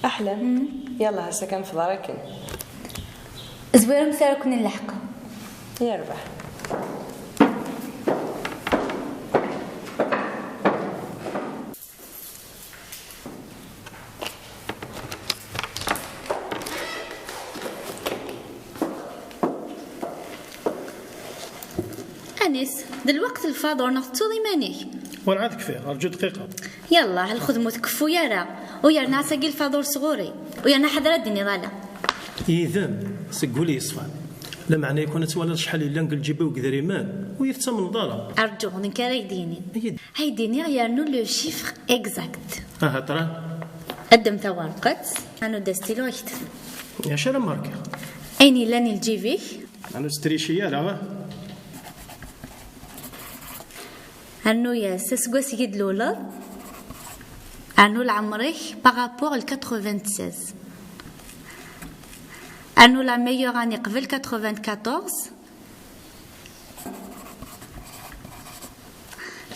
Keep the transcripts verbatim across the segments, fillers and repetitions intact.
Aḥlan. Yalla, hassa kan fḍar akken. Zwiremt ara ken-nleḥq. Yerbeḥ. Anis, d lweqt lfaḍur neɣ tettuḍ iman-ik? Werɛad kfiɣ, rǧu dqiqa. Yallah, lxedma ur tkeffu ara. U yerna ass-agi lfaḍur sɣur-i. U yerna ḥader ad d-tiniḍ ala. Yid-m, seg wul yeṣfan. Lameɛna yakun ad twaliḍ acḥal yellan deg lǧib-iw deg idrimen, ur yi-tettamneḍ ara. Rǧu, d nekk ara k-d-yinin. Ay d- Ay d-iniɣ yernu le chiffre exact. Aha, ṭran. Ddem tawerqet, anu-d astilu ad ketben. Acu ara markiɣ? Ayen yellan i lǧib-ik. Anu strici ara, ah? Rnu-yas aseggas i d-tluleḍ. Rnu lɛemr-ik par rapport l quatre-vingt-seize. Rnu la meilleure année qbel quatre-vingt-quatorze.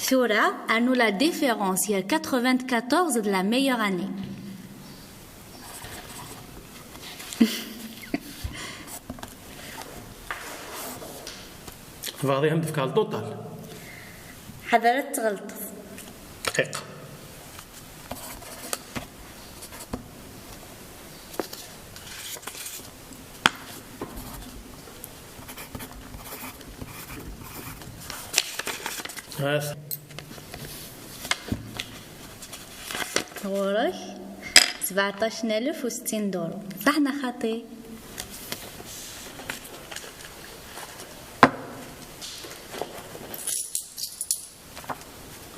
Tura, rnu la différence gar quatre-vingt-quatorze d la meilleure année. Tebɣiḍ ad am-d-fkeɣ lṭuṭal? Ḥader ad tɣelṭeḍ. Dqiqa. Ɣur-k sbeɛṭac n alef u settin duru. Ṣaḥ neɣ xaṭi?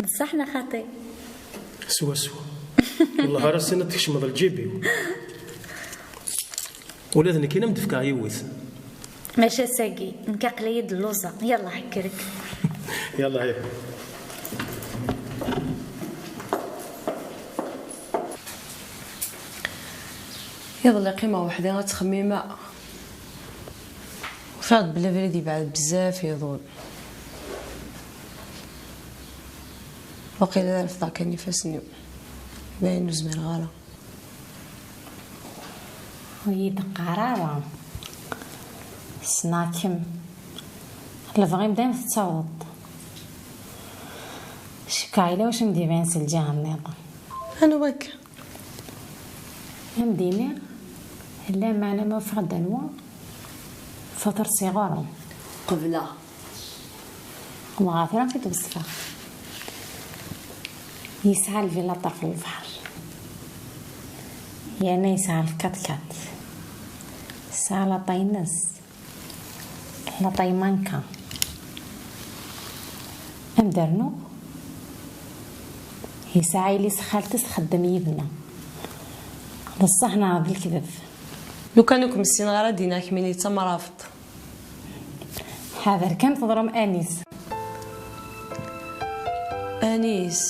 D ṣṣeḥ neɣ xaṭi? Swaswa. Wellah ara s-tiniḍ tkecmeḍ lǧib-iw. Ula d nekkini am d-fkeɣ yiwet. Maca ass-agi, nekk aql-iyi-d lluẓeɣ. Yallah, ḥekker-ik. Yallah, ya. Iḍelli qqimeɣ weḥd-i ad ttxemmimeɣ. Ufiɣ-d belli abrid yebɛed bezzaf, iḍul. Waqila ad refdeɣ kan ifassen-iw. Dayen ur zmireɣ ara. Ur yi-d-qqar ara. Ssneɣ-kem. Lebɣi-m dayem tettaweḍ-d. Cukkeɣ yella wacu m-d-iban si lǧiha nniḍen. Anwa akka? Am d-iniɣ, lameɛna ma ufiɣ-d anwa, faṭer si ɣur-m. Qebleɣ. Dɣa tura ad k-id-weṣfeɣ. Yesɛa lvila ṭṭerf n lebḥer. Yerna yesɛa lkaṭ-kaṭ. Tesɛa laṭay-nnes. Laṭay manka. Ad m-d-rnuɣ. Yesɛa yelli-s xalti-s txeddem yid-neɣ. D ṣṣeḥ neɣ d lekdeb? Lukan ur kem-ssineɣ ara, ad d-iniɣ kemmini d tamrabeḍt. Ḥader kan teḍrem Anis. Anis.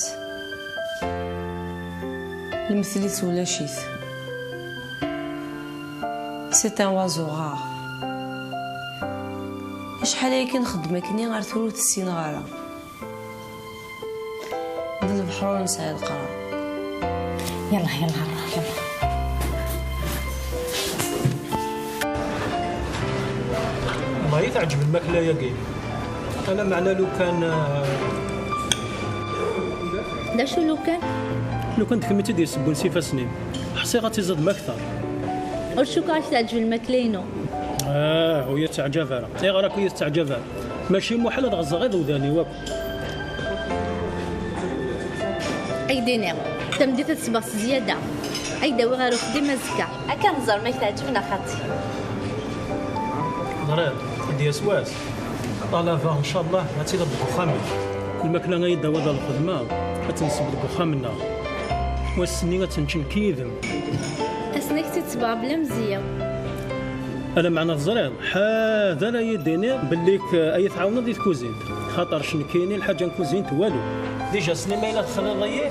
Lemtel-is ulac-it. C'est un oiseau rare. Acḥal aya kan xeddem akkenni, ar tura ur t-ssineɣ ara. D lebḥer ur nesɛi leqrar. Yallah, yallah, nruḥ, yallah. Wallahi teɛǧeb lmakla-agi. Ala meɛna lukan, ah, d acu lukan? Lukan d kemm i tt-id-yessewwen s ifassen-im. Ḥṣiɣ ad tiẓid makter. Ur cukkeɣ ad k-teɛǧeb lmakla-inu. Ah, ur yi-teɛǧab ara. Ayɣer akk ur yi-teɛǧab ara? Mačči muḥal ad ɣeẓẓeɣ iḍewdan-iw akk. Ad k-d-iniɣ, tameddit ad tesbeɣ s zzyada. Ad k-d-awiɣ ɣer uxeddim azekka. Akka nẓer ma k-teɛǧeb neɣ xaṭi. Ẓriɣ, ad d-yas wass. Ṭṭalaba, ncallah, ad tiliḍ deg uxxam-ik. Lmakla ay d-tawiḍ ɣer lxedma, ad tt-nṣebb deg uxxam-nneɣ. Wass-nni ad tt-nečč nekk yid-m. Ass-nni ad k-tt-id-sbeɣ bla mzeyya. Ala meɛna teẓriḍ, ḥader ad yi-d-tiniḍ belli k-, ad yi-tɛawneḍ di tkuzint. Xaṭer nekkini lḥaǧa n tkuzint walu. Dija, ass-nni ma yella texliḍ-iyi,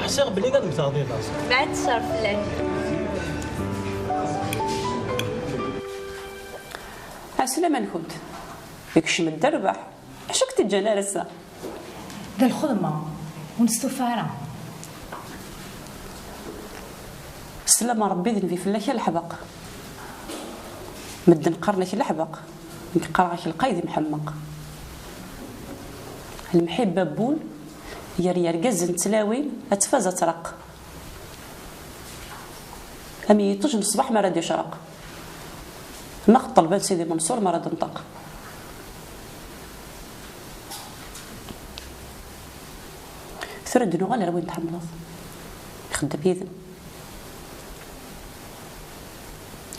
ḥṣiɣ belli ad mmteɣ di laẓ. Bɛed ccer fell-ak. Ɛeslama-nkent. Ikcem-d rrbeḥ. Acu k-t-ǧǧan ar ass-a? D lxedma, ur nestufa ara. Sslam n Ṛebbi d nnbi fell-ak a leḥbeq. Medden qqaren-ak leḥbeq, nekk qqareɣ-ak lqayed imḥemmeq. Lemḥibba n wul, gar yergazen d tlawin, ad tfaz ad treqq. Am yiṭij n ṣṣbeḥ mi ara d-icreq. Neɣ ṭṭelba n Sidi Menṣur mi ara d-tenṭeq. Tura ad d-nuɣal ar win tḥemmleḍ. Ixeddem yid-m.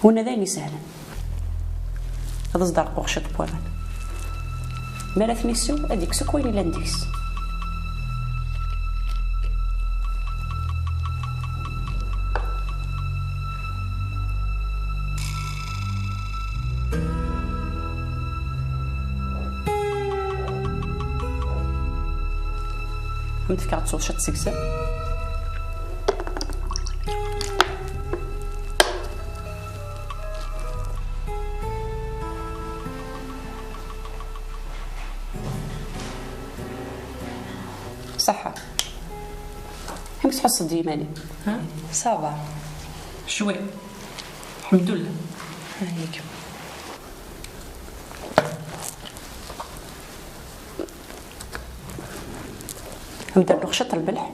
Winna d ayen isehlen. Ad as-d-rqeɣ ciṭ n waman. Mi ara ten-issiw, ad ikkes akk wayen yellan deg-s. Ad m-d-fkeɣ ad tesweḍ ciṭ seg-sen. Ṣaḥḥa. Amek tḥusseḍ d yiman-im? Ha? Ça va. Cwi. Lḥemdullah. Amek. Ad m-d-rnuɣ ciṭ lmelḥ.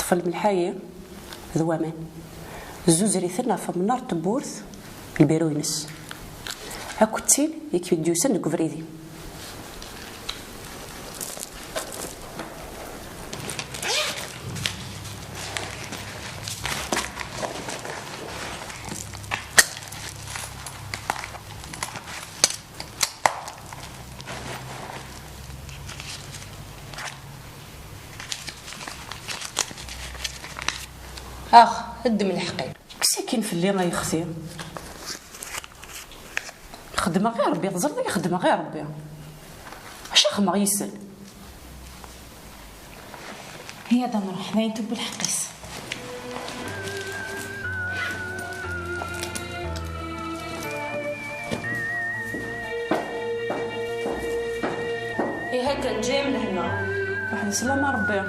Ṭṭef lmelḥ-ayi d waman, zzuzer-iten ɣef umnar n tewwurt, lbiru-ines, akked tin i k-id-yusan deg ubrid-im. Ax, ddem lḥeqq-im. Kkes-ik-in fell-i ay xti. Xedmeɣ i Ṛebbi, teẓriḍ i xedmeɣ i Ṛebbi. Acu xedmeɣ yis-sen? Iyya ad nruḥ, d ayen tewwi lḥeqq-is. Ihi akka, ǧǧem lehna. Waḥed sslam a Ṛebbi.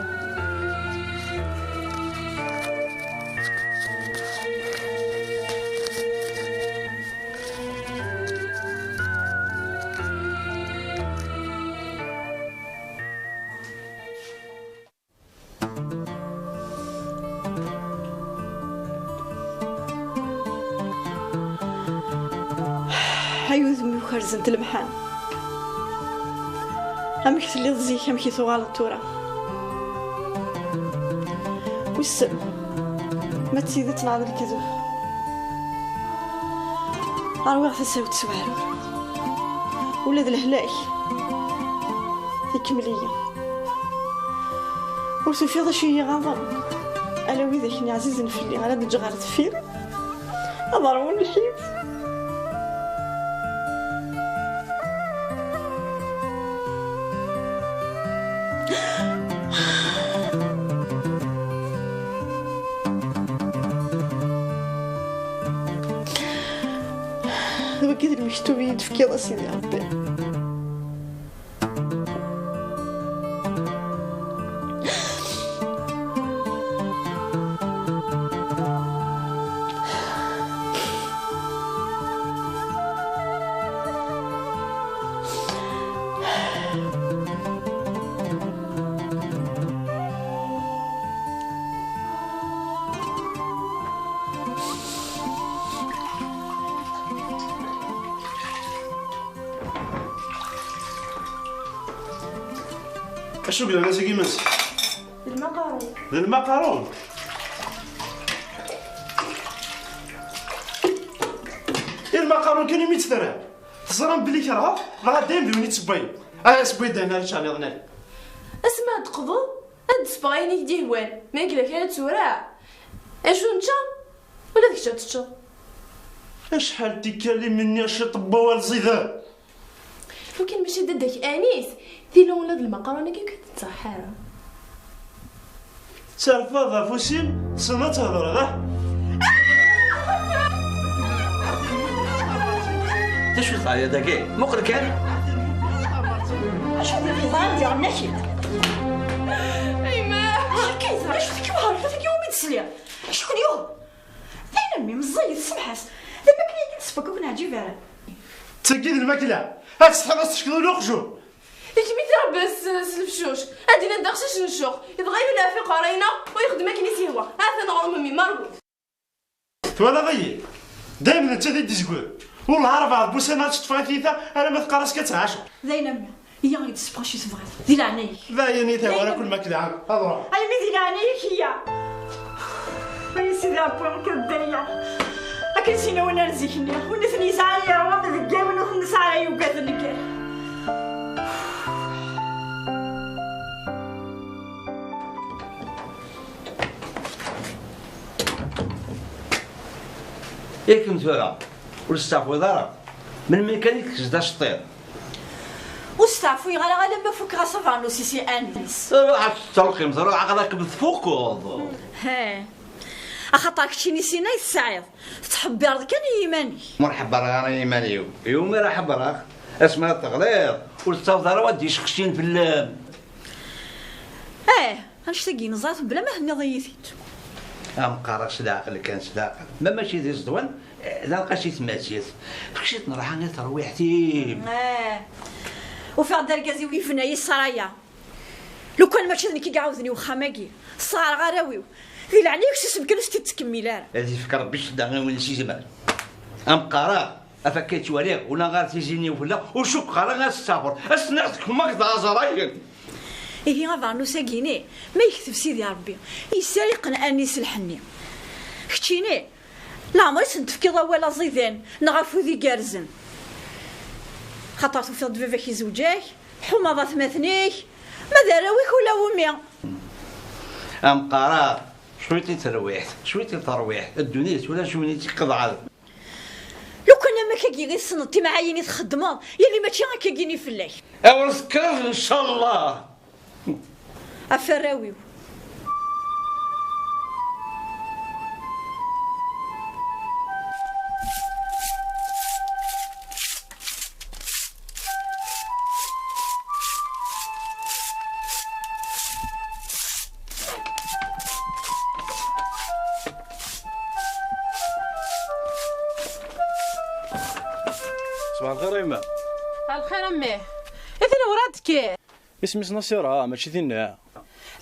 Ay udem-iw kerzen-t lemḥan. Amek telliḍ zik, amek i tuɣaleḍ tura? Wissen ma d tidet neɣ d lekdeb. Ṛwiɣ tasa-w tesweɛru. Ula d lehlak ikemmel-iyi. Ur tufiḍ acu i yi-iɣaḍen? Ala widak-nni ɛzizen fell-i ara d-ǧǧeɣ ɣer deffir, ad ṛwun lḥif. D wagi i d lmektub i yi-d-tefkiḍ a Sidi Ṛebbi. Acu yellan ass-agi, Mass? D lmaqarun. D lmaqarun? I lmaqarun kan imi tt-terra? Teẓram belli kerheɣ, dɣa dayem d win i tt-wwayen. Ah, sewway-d ayen ara ččeɣ niḍen. Asmi ad d-teqḍeḍ, ad d-teffeɣ ayen i k-d-ihwan. Ma yella kra tura, acu nečča? Ula d kečč ad teččeḍ. Acḥal tikkal imenni ciṭ n wawal ẓider. Lukan mačči d dadda-k Anis, tili ula d lmaqrun-agi ur k-tettṣaḥ ara. Terfeḍ afus-im, tessneḍ ad thedreḍ, ah? D acu teɛyiḍ dagi? Muqel kan! Acu d iḍan diɣen akid? Ayma! Acu akka yeḍran? Acu tekki wahar? Acu tekki umi d-sliɣ? Acu ken-yuɣ? D ayen a mmi, meẓẓiyet, semḥ-as. D amakla-agi n ssebba ur k-neɛǧib ara. D tagi d lmakla. Ad tessetḥiḍ ad s-teckeḍ ula uqjun. Ikemmit Rebbi s, s lefcuc. Ad d-iniḍ d aqcic n ccuq. Idɣa yulaf iqerra-ina u yexdem akken i s-yehwa. Atan ɣur-m mmi Margot. Twalaḍ-iyi? Dayem d nettat i d-izegren. Wellah rebɛa n wussan ad teṭṭef tiyita alamma teqqar-as kan ttɛaceɣ. D ayen am, iyya ad d-tessefɣ acu tebɣiḍ. Di leɛnaya-k. D ayen i tawara kul ma k-dɛan. Ad ruḥ. Ay mi di leɛnaya-k iyya. Ay Sidi Ṛebbi, akken d aya. Akken sinawen ar zik-nni, win i ten-yesɛan yerwa deg yiwen ur ten-nesɛi ara yugad nnger. Ikem tura, ur testeɛfuḍ ara. Melmi kan i tekkes-d aceṭṭiḍ. Ur steɛfuyeɣ ara alamma fukeɣ-as abernus-is i Anis. Ruḥ ad tettruqimt, ruḥ aql-akem tfukeḍ. He. Axaṭer keččini sin ay tesɛiḍ, tettḥebbireḍ kan i yiman-ik. Ur ḥebbreɣ ara i yiman-iw. Iwumi ara ḥebbreɣ? Asmi ara teɣliḍ, ur tettaweḍ ara wa d-iceqcin fell-am. Eh, annect-agi neẓra-t bla ma tenniḍ-iyi-t-id. Am qqareɣ s leɛqel kan, s leɛqel. Ma mačči d iẓeḍwan, eh, d arqas i tmazirt. Fek ciṭ n rrḥa i terwiḥt-im. Eh, ufiɣ-d argaz-iw yebna i ṣṣraya. Lukan mačči d nekk i iɛawden i wexxam-agi, sɣareɣ arraw-iw. Di leɛnaya-k susem kan ur s-t-id-ttkemmil ara. Ad yefk Rebbi ccedda i win s-izemren. Am qqareɣ, af akka yettwaliɣ, ula ɣer tizi-nni ufella, ur cukkeɣ ara ad tessafeḍ. Ass-nni ad tekfem akk d aẓrayen. Ihi abernus-agi-ni, ma yekteb Sidi Rebbi, yessariqen Anis lḥenni. Keččini, leɛmer i sen-tefkiḍ awal aẓidan neɣ afud igerrzen. Xaṭer tufiḍ-d baba-k izewǧ-ak, tḥumaḍ atmaten-ik, ma d arraw-ik ula wumi. Am qqareɣ, cwiṭ i terwiḥt, cwiṭ i terwiḥt, ddunit ulac win i tt-iqeḍɛen. Lukan am akkagi i tessneḍ timɛayin i txeddmeḍ, yali mačči akkagi-ni fell-ak. Awer tekkreḍ, ncallah! Ɣef arraw-iw. Ṣbaḥ lxir a yemma. Lxir a mmi. I tin werɛad tekker? Isem-is Nasira, mačči tinna.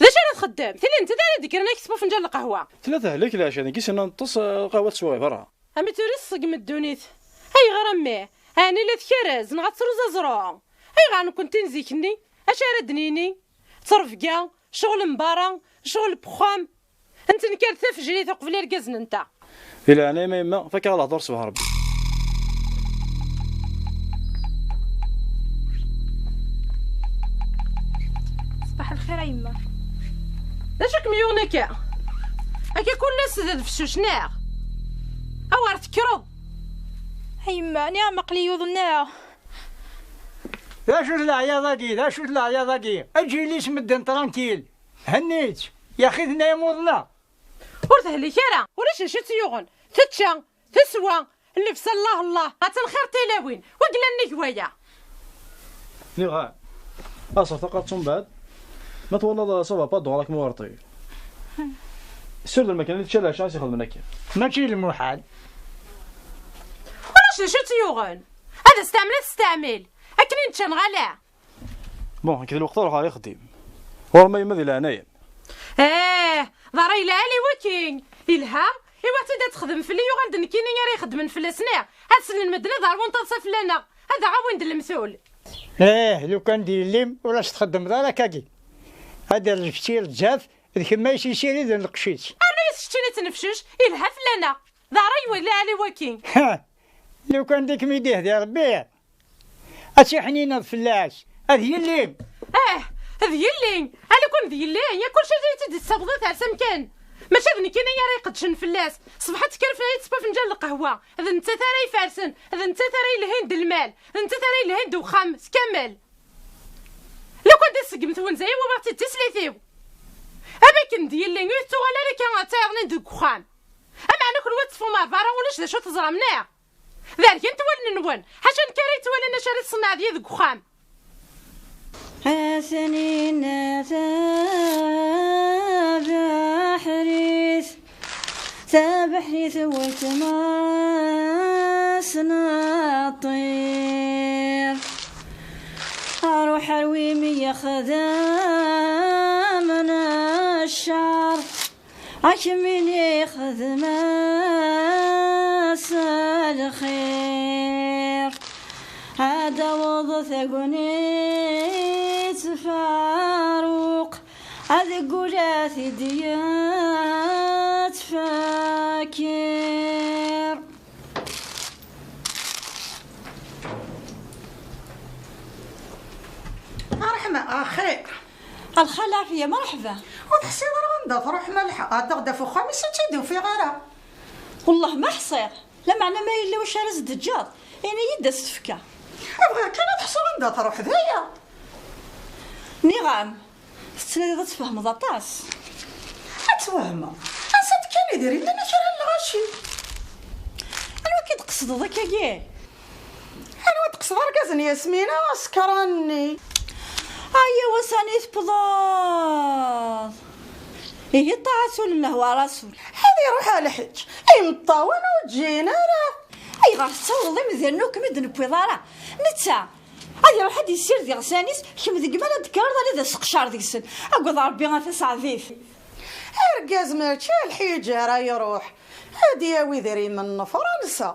D acu ara txeddem? Tili nettat ara d-ikkren ad k-tesbu afenǧal n lqahwa. Tella tehlek leɛca, nekk i s-yenna neṭṭes, eh, lqahwa teswa i berra. A mi tura i tṣeggem ddunit. Ayɣer a mmi? Ɛni la tkerrez neɣ ad truẓ aẓru? Ayɣer nekkenti n zik-nni? Acu ara d-nini? Ttrebga, ccɣel n berra, ccɣel n wexxam. Nettenkar-d tafejrit uqbel irgazen-nteɣ. Di leɛnaya-m a yemma, fakk-aɣ lehdur ṣbeḥ Rebbi. Ṣbeḥ lxir a yemma. D acu kem-yuɣen akka? Akka kul ass d adefsuc neɣ? Awer tekkreḍ! A yemma, niɣ-am aql-i yuḍneɣ. D acu-t leɛyaḍ-agi? D acu-t leɛyaḍ-agi? Eǧǧ yelli-s medden tranquille. Henni-tt. Yaxi tenna-yam uḍneɣ. Ur tehlik ara, ulac d acu i tt-yuɣen. Tečča, teswa, llebsa Allah Allah, atan xir tilawin, wa yellan nnig waya. Niɣ, aṣer taqaṭ-s umbeɛd, ma twalaḍ ça va pas droit akken werṭi. Sur d lmakla-nni tečča leɛca i s-ixedmen akken. Mačči d lmuḥal. Ulac d acu i tt-yuɣen. Ad as-teɛmel, ad testeɛmel. Akken i nečča neɣ ala? Bon, nekk d lweqt ad ruḥeɣ ar ixeddim. Ɣur-m a yemma di leɛnaya-m. Eh, d ṛṛay lɛali waki. Ilha, iwaɣ-tt-id ad texdem fell-i, yuɣal d nekkini ara ixeddmen fell-as, neɣ ad slen medden ad ṛwun taḍsa fell-aneɣ, ad aɣ-awin d lemtul. Eh, lukan d yelli-m ur as-txeddmeḍ ara akkagi. Ad d-rrefti lzaf, d kemm ay s-yessiriden lqecc-is. Arnu-yas keččini d tnefcuct, ilha fell-aneɣ. D ṛṛay lɛali waki. Ha! Lukan d kem i d-ihdi Rebbi. Ad tiḥnineḍ fell-as, ad yelli. Eh, d yelli. Alukun d yelli, ya kulci ad iyi-tt-id-tessawḍeḍ ar s amkan. Mačči d nekkini ara iqedcen fell-as. Ṣbeḥ ad tekker fell-i ad tesbu afenǧal n lqahwa. D nettat ara ifersen, d nettat ara yelhin d lmal, d nettat ara yelhin d uxxam s kamel. Lukan d iseggem twenza-iw, uwiɣ-tt-id tislit-iw. Am Akken d yelli ur tettuɣal ara akka ad tayeḍnin deg uxxam. Ameɛna kenwi ad teffɣem ɣer berra, ulac d acu teẓram, neɣ? Dergent wallen-nwen, ḥaca nekk ara yettwalin acu ara tṣenneɛ deg deg uxxam. Atenin tabeḥrit, tabeḥrit weltma-s n ṭṭir. Aruḥ ar wimi yexdem ccer, a kemmini xdem-as lxir. Ad aweḍ tagnit Faruq, ad gula t-id-yettfakir. Ṛeḥma, axir. Lxal Ɛafiya, mṛeḥba. Ur teḥṣiḍ ara anda truḥ Malḥa? Ɛeddaɣ-d ɣef uxxam-is, ur tt-id-ufiɣ ara. Wellah ma ḥṣiɣ. Lameɛna ma yella wacu ara s-d-teǧǧeḍ, ini-yi-d ad s-t-fkeɣ. Bɣiɣ kan ad ḥṣuɣ anda truḥ, d aya. Nniɣ-am, tettnadiḍ ad tfehmeḍ aṭas. Ad twehmeḍ? Ansa d-kkan idrimen i kra n lɣaci? Anwa akka d-tqesdeḍ akkagi? Anwa d-tqesdeḍ, argaz n Yasmina asekran-nni? Ayaw, a sani tewwḍeḍ. Ihi ṭaɛat llah wa rasul. Ad iruḥ ɣer lḥeǧǧ, imeṭṭawen ur ǧǧin ara. Ayɣer tettawḍeḍ imdanen ur kem-id-newwiḍ ara? Netta ad iruḥ ad yessired iɣsan-is, kemm deg mal ad d-tekkreḍ ala d aseqcer deg-sen. Agad Rebbi a taseɛdit. Argaz mačči ar lḥiǧ ara iruḥ, ad yawi idrimen n Fransa.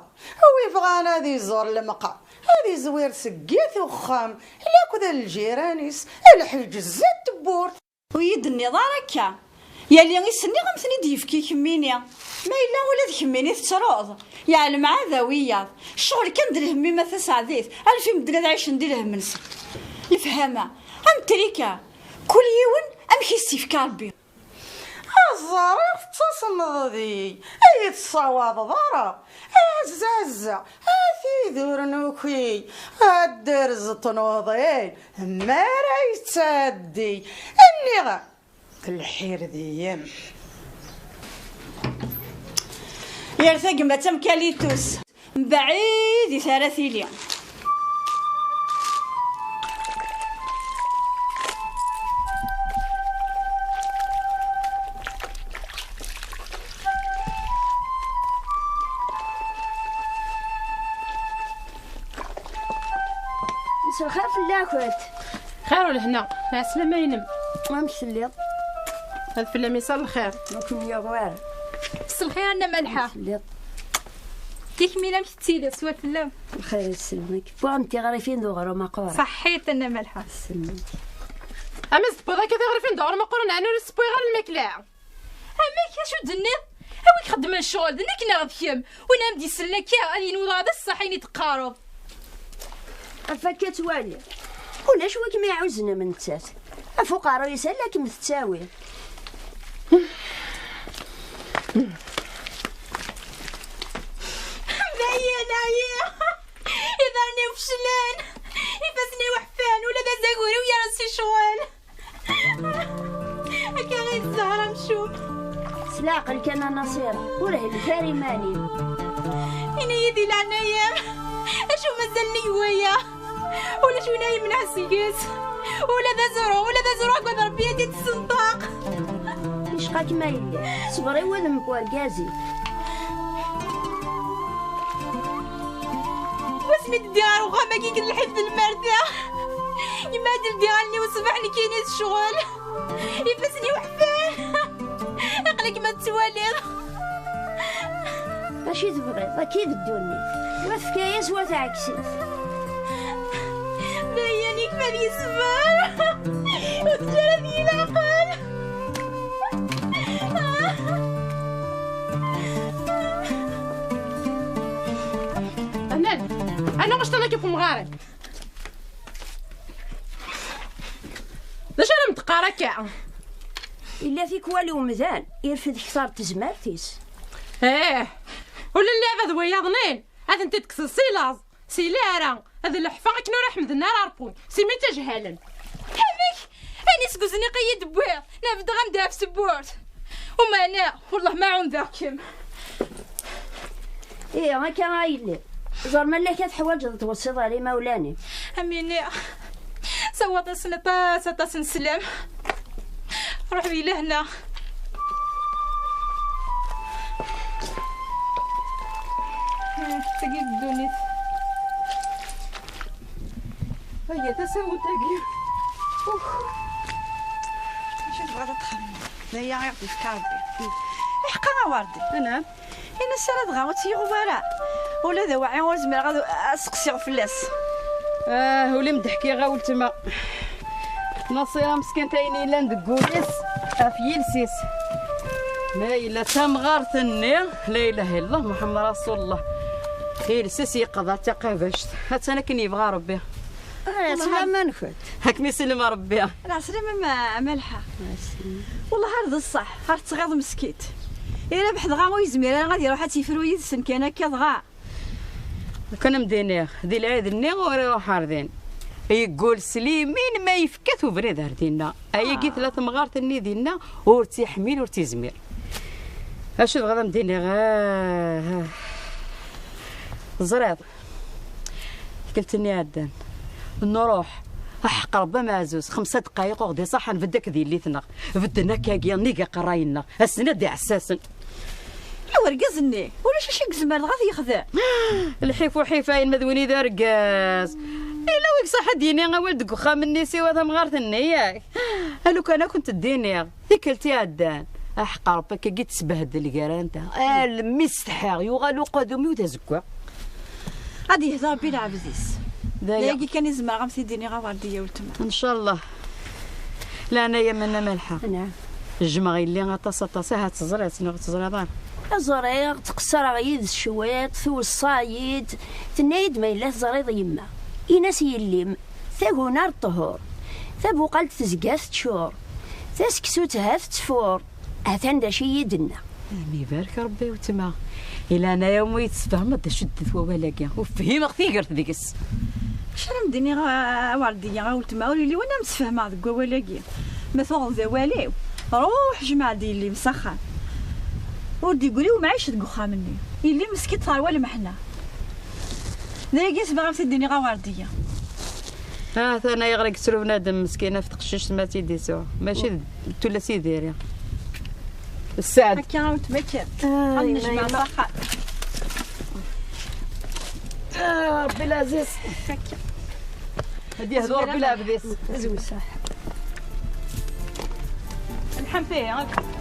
Wi bɣan ad iẓur lemqam, ad izwir seg yat uxxam, lakked lǧiran-is, lḥiǧ zdat tewwurt. Ur yi-d-tenniḍ ara akka. Yali i s-nniɣ am ten-id-yefk i kemmini. Ma yella ula d kemmini tettruḍ. Yeɛlem ɛad a wiyaḍ. Ccɣel kan d lhemm-im a taseɛdit. Alef i medden ad ɛicen di lhemm-nsen. Lefhama, am trika. Kul yiwen amek i s-yefka Rebbi. Ẓriɣ tettasemmeḍ di, ur yi-tessawaḍeḍ ara. Azza, azza, a tid ur nuki, ad d-rẓet nuḍil, mi ara yettɛeddi. Nniɣ-am, lḥir deg-m. Yir tagmat am kalitus. Mbaɛid i tara tili. Mselxir fell-akent. Xir u lehna, ɛeslama-inem. Amek telliḍ? Ad fell-am isal lxir. Ur kem-yuɣ wara. S lxir a Nna Malḥa. Amek telliḍ? Tikmil amek tettiliḍ swal fell-am? Lxir yesselmek. Wwiɣ-am tiɣrifin d uɣrum aquran. Ṣaḥḥit a Nna Malḥa. Yesselmek. Ama s-tewwiḍ akka tiɣrifin d uɣrum aquran, ɛni ur s-tewwiɣ ara lmakla? Amek, acu d-tenniḍ? A wi ixeddmen ccɣel, d nekk neɣ d kemm? Win am d-isellen akka, ad yenwi dɣa d ṣṣeḥ ayen i d-teqqareḍ. Ɣef akka ttwaliɣ, ulac wi kem-iɛuzen am nettat. Ɣef uqerruy-is ala kem-tettawi. Dayen, ɛyiɣ. Iḍarren-iw feclen. Ifassen-iw ḥfan, ula d azagur-iw yerreẓ si ccɣel. Akka i d zzher amcum. S leɛqel kan a Nasira, ur hellet ara iman-im. Ini-yi di leɛnaya-m, acu mazal nnig waya? Ulac win ara yemneɛ seg-s. Ula d aẓru, ula d aẓru, agad Rebbi ad d-itsenṭaq. Yecqa-kem a yelli, ṣber i wudem n wergaz-ik. Wasmi d-ddiɣ ɣer uxxam-agi deg lḥif d lmerta, yemma ad d-ldiɣ allen-iw ṣṣbeḥ nekkini d ccɣel. Ifassen-iw ḥfan. Aql-ik ma tettwaliḍ. Acu i tebɣiḍ? Akka i d ddunit. Wa tefka-yas, wa tɛekk-it. D ayen ikfa ad yesber. Ur teǧǧi ara deg leɛqel. Anan, anan ɣacṭan akka ɣef umɣar-im. D acu ara m-d-qqar akka? Illa tikwal umdan irfed kter tezmert-is. Eh, ula n lɛibad wiyaḍnin, ad tent-id-kkseḍ si laẓ, si lara, ad leḥfeɣ akken ur ḥemmden ara Ṛebbi, si mi ttajhalen. Amek? Ayen i s Tezniq-iyi-d wwiḍ, nabdeɣ-am-d ɣef tewwurt. Umana, wellah ma ɛundeɣ-kem. Ih, akka ay yelli. Ẓer ma lak ad teḥwaǧeḍ ad tweṣṣiḍ ar imawlan-im. Amini, sawaḍ-asen aṭas, aṭas n sslam. Ruḥ di lehna. Tagi d ddunit. Aya tasawent-agi. Uf. Acu tebɣiḍ ad txedmeḍ? D aya i ɣ-d-yefka Rebbi. Iḥeqqa a Werdi. Anɛam. Ini-as ara dɣa ur tt-yuɣ wara. Ula d awaɛi ur zmireɣ ad, ad seqsiɣ fell-as. Ah, ul-im d-ḥkiɣ a weltma. Naṣira meskint ayen yellan deg wul-is ɣef yiles-is. Ma yella d tamɣart-nni, la ilaha illallah Muḥemmed Rasulullah. Iles-is yeqḍa d taqabact. Attan akken yebɣa Rebbi. Ah, s laman-nkent. Ad kem-isellem Rebbi. Ɛeslama a Malḥa. Wellah ar d ṣṣeḥ, ar tettɣiḍ meskint. Irabeḥ dɣa ur yezmir ara ad iruḥ ad tt-yefru yid-sen kan akka dɣa. Kan am d-iniɣ, di lɛid-nni ur iruḥ ar din. Yeggul s limin ma yefka-t ubrid ar dinna. Ayagi tella temɣart-nni dinna, ur tt-iḥmil, ur tt-izmir. Acu tebɣiḍ am d-iniɣ? Ah, ah. Teẓriḍ, tikkelt-nni iɛeddan, nruḥ, aḥeqq Rebbi ameɛzuz, xemsa dqayeq ur ɣ-d-iṣaḥ, nbedd akked yelli-tneɣ. Bedden akkagi, nnig iqerray-nneɣ, ass-nni d iɛessasen. I urgaz-nni, ulac acu i yezmer dɣa ad t-yexdem. Lḥif uḥif, ayen ma d win i d argaz. Yella wi iṣaḥ ad d-yini awal deg uxxam-nni siwa tamɣart-nni, yak? A lukan ad kent-d-iniɣ, tikkelt iɛeddan, aḥeqq Rebbi akkagi tesbehdel gar-anteɣ. Almi setḥiɣ, yuɣal uqadum-iw d azeggaɣ. Ad yehdu Rebbi lɛebd-is. D aya. D ayagi kan i zemreɣ ad am-t-id-iniɣ a Werdiya weltma. Ncallah. Leɛnaya-m a Nna Malḥa. Anɛam. Jjmeɣ yelli aṭas, aṭas. Ahat teẓriḍ-tt neɣ ur teẓriḍ ara? Ẓriɣ, ttqeṣṣreɣ yid-s cwiṭ, tweṣṣa-yi-d, tenna-yi-d ma yella teẓriḍ yemma. Ini-as yelli-m, taguna ar ṭṭhur, tabuqalt tezga teččur, taseksut ha tettfur. Atan d acu i yi-d-tenna. Am ibarek Rebbi a weltma. I leɛnaya-m ur yi-d-tesfehmeḍ d acu ddit wawal-agi. Ur fhimeɣ tigert deg-s. Acu ara m-d-iniɣ a, a Werdiya, a weltma, ur yelli win ara m-d-sfehmeɣ deg wawal-agi. Ma tuɣeḍ d awal-iw, ruḥ jmeɛ-d yelli-m s axxam. Ur d-yeggri umɛic deg uxxam-nni. Yelli-m meskint terwa lmeḥna. D ayagi i zemreɣ ad m-t-id-iniɣ a Werdiya. Ha-t-an ayɣer i yettru bnadem meskin ɣef teqcict ma tt-id-isuɣ. Mačči d tullas i diri. Sseɛd. Akka a weltma kan. Ah, ad yemma, nejmeɛ yemma. S axxam. Ah, Rebbi lɛziz. Akka. Ad yehdu Rebbi lɛebd-is. Azul saḥ. Lḥamt ihi, akka.